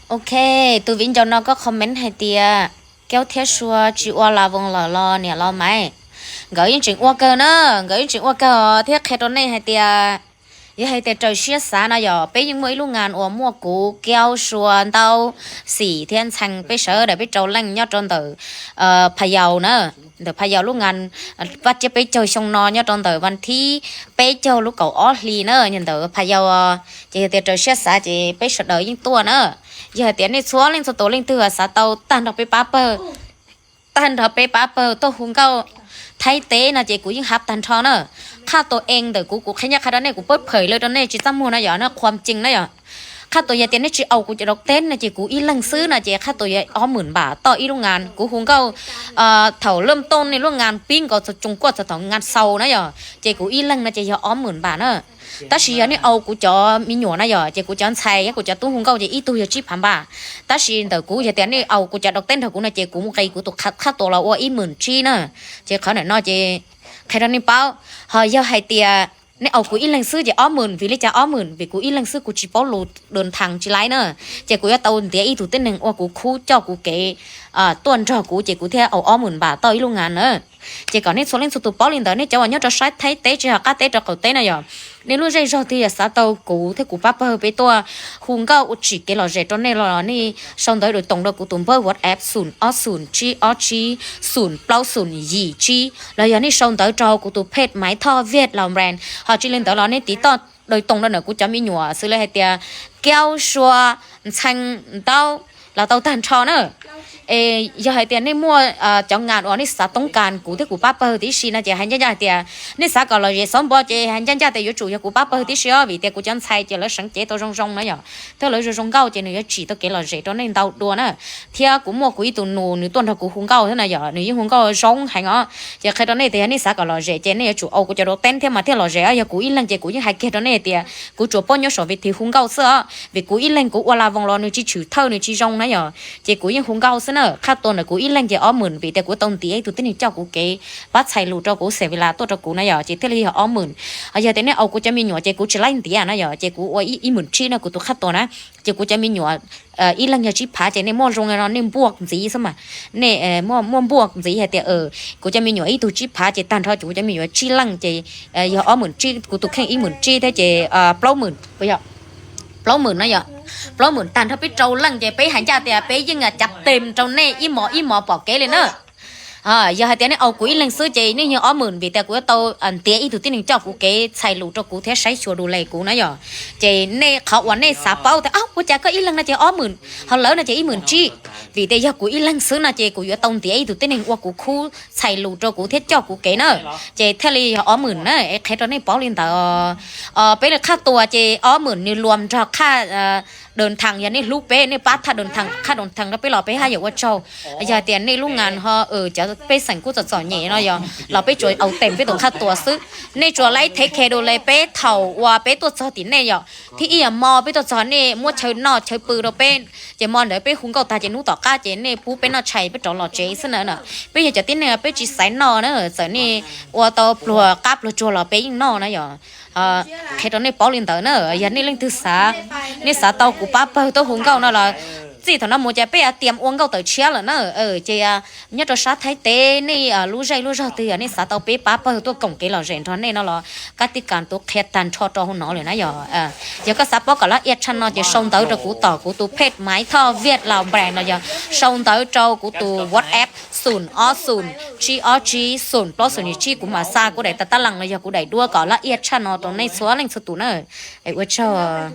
Ok, tus viv ncaus no koj comment hais tias Kaub thiab Sua tsis ua la voos lawm los niam los maiv? Nkawd yeej tseem ua kawg na, nkawd yeej tseem ua kawg thiab qhia rau nej hais tias, yog hais tias raws siab xav no yog peb yeej muaj ib lub ngan uas muaj kuv, Kaub, Sua, Ntaub, Xim thiab Ntxhee, peb sawv daws peb rau leej nyob rau ntawm Pha Yau na, ntawm Pha Yau lub ngan vaj tsiab peb caug xyoo no nyob rau ntawm vas thib peb caug lub kaum ob hli na, nyob ntawm Pha Yau. Ces yog tias raws siab xav ces peb sawv daws yeej tuaj na. Yog hais tias nej txhua leej txhua tus leej twg xav tau tag nrho peb pab pawg, tag nrho peb pab pawg tuaj hu nkauj Thaib teb no ces kuv yeej hab tag nrho na. Qhaj tus ees ntawm kuv, kuv qhia ncaj qha rau nej, kuv pab phawm lawm rau nej tsis txaj muag no yog na, qhuam cees na yog. Qhaj tus yog tias nej tsis aus kuv cov dau teb no ces kuv ib leeg xwb no ces qhaj tus yog ob hmos npam toj ib lub ngan. Kuv hu nkauj thaum lwj tooj nej lub ngan pib nkaus txog tsoos kuaj txog thaum ngan xaus na yog, ces kuv ib leeg no ces yog ob hmos npam na. Tab sis yog nej aus kuv cov me nyuam na yog, ces kuv cov ntxhais thiab kuv cov tub hu nkauj ces ib tug yog tsib phav npam. Tab sis ntawm kuv yog tias nej aus kuv cov dau teb nrog kuv no ces kuv mus nqis kuv tus qhaj tus los ua ib hmos tsib na. Ces qhov ntawm no ces qhia rau nej paub, ho yog hais tias nej aus kuv ib leeg xwb ces ob hmos. Vim li cas ob hmos? Vim kuv ib leeg xwb kuv tsis paub lus dawm thas tsis laib na. Ces kuv yuav tau ntiav ib tug tib neeg ua kuv khub coj kuv kev tuaj nrog kuv ces kuv thiaj aus ob hmos npam toj ib lub ngan na. Ces kom nej txhua leej txhua tus paub li ntawd, nej cov uas nyob rau sab Thaib teb tsis hais qab teb rau qaum teb no yog, nej lub zej zog twg yog xav tau kuv thiab kuv pab pawg peb tuaj hu nkauj ua tsim kev lom zem rau nej los nej sau ntawv daws toos rau kuv tus npawb WhatsApp xoom ob xoom tsib ob tsib xoom plaub xoom yim tsib los yog nej sau ntawv rau kuv tus page Maiv Thoj Viaj Laus Brand. Ho tsis li ntawd los nej tiv toj daws toos rau ntawm kuv cov me nyuam xws li hais tias Kaub, Sua, Ntxhee, Ntaub los tau tag nrho na. Es yog hais tias nej muaj cov ngan uas nej xav toob kas kuv thiab kuv pab pawg tib si no ces hais ncaj ncaj hais tias nej xav kom lom zem xav npo ces hais ncaj ncaj tias yuav tsum yog kuv pab pawg tib si os, vim tias kuv cov ntxhais ces lawv seev cev tau zoo zoo na yog, thiab lawv zoo zoo nkauj ces nws yuav tsim tau kev lom zem rau nej ntau dua na. Thiab kuv muaj kuv ib tug nus nws tuaj nrog kuv hu nkauj thiab na yog, nws yeej hu nkauj zoo heev os. Ces qhia rau nej tias yog nej xav kom lom zem ces nej yuav tsum aus kuv cov dau teb thiab mas thiaj lom zem os. Yog kuv ib leeg ces kuv yeej hais kiag rau nej tias kuv tsuas paub nyob saum ves thib hu nkauj xwb os, vim kuv ib leeg kuv ua la voos los nws tsis tshwm thawj nws tsis zoo na yog. Ces kuv yeej hu nkauj xwb na. Qhaj tus ntawm kuv ib leeg ces ob hmos, vim tias kuv tau ntiav ib tug tib neeg coj kuv kev pab txhais lus rau kuv, xeem vis las tuaj rau kuv na yog, ces thiaj li yog ob hmos. Ho yog tias nej aus kuv cov me nyuam ces kuv tsis laib ntiav na yog, ces kuv ua ib hmos tsib no kuv tus qhaj tus na. Ces kuv cov me nyuam ib leeg yog tsib phav ces nej muaj zoo no nej npuaj ntxiv xwb mas. Nej muaj npuaj ntxiv hais tias kuv cov me nyuam ib tug tsib phav ces tag nrho ces kuv cov me nyuam tsib leej ces yog ob hmos tsib, kuv tus kheej ib hmos tsib thiab ces plaub hmos, plaub hmos no yog, plaub hmos tag nrho peb rau leej ces peb hais ncaj tias peb yeej cav tes rau nej ib hmos ib hmos pom kev li na. Yog hais tias nej aus kuv ib leeg xwb ces nej yog ob hmos, vim tias kuv yuav tau ntiav ib tug tib neeg coj kuv kev txhais lus rau kuv thiab saib xyuas dus les kuv na yog. Ces nej qhov uas nej xav paub tias ua cas koj ib leeg no ces ob hmos, ho lawv no ces ib hmos tsib, vim tias yog kuv ib leeg xwb no ces kuv yuav tau ntiav ib tug tib neeg ua kuv khub txhais lus rau kuv thiab coj kuv kev na. Ces thiaj li yog ob hmos na, es qhia rau nej paub li ntawd. Peb li qhaj tus ces ob hmos nws luam nrog qhaj daws thas, yog nej hlub peb nej pab thaj daws thas, qhaj daws thas rau peb los peb haj yam ua tsaug. Yog tias nej lub ngan ho cov pej xeem kuj txom txom nyem no yog los peb tsuas aus tes peb tus qhaj tus xwb. Nej tsuas laib thev khe dus les peb thaum uas peb tuaj txog tim nej yog, thib ib yog hmo peb tuaj txog nej muab chaw noj chaw pw rau peb, ces hmo ntawd peb hu nkauj tag ces hnub tom qab ces nej pub peb noj tshais peb rov los tsev xwb na. Peb yog cov tib neeg peb tsis xaiv noj na, txawm nej ua tau pluag qab pluag tsuag los peb yeej noj na yog. Qhia rau nej paub li ntawd na, yog nej leej twg xav, nej xav tau kuv pab pawg tuaj hu nkauj no los txij thaum no mus ces peb tias ua nkauj tawm tshiab lawm na. Ces nyob rau sab Thaib teb nej lub zej lub zog twg yog nej xav tau peb pab pawg tuaj koom kev lom zem nrog nej no los kab tij kas tus qhia tag nrho rau hauv no lawm na yog. Yog koj xav paub kom lab iaj tshaj no ces sau ntawv rau kuv tom kuv tus page Maiv Thoj Viaj Laus Brand los yog sau ntawv rau kuv tus WhatsApp xoom ob xoom tsib ob tsib xoom plaub xoom yim tsib, kuv mam xa kuv daim tas tab lees los yog kuv daim duab kom lab iaj tshaj no rau nej txhua leej txhua tus na. Ua tsaug.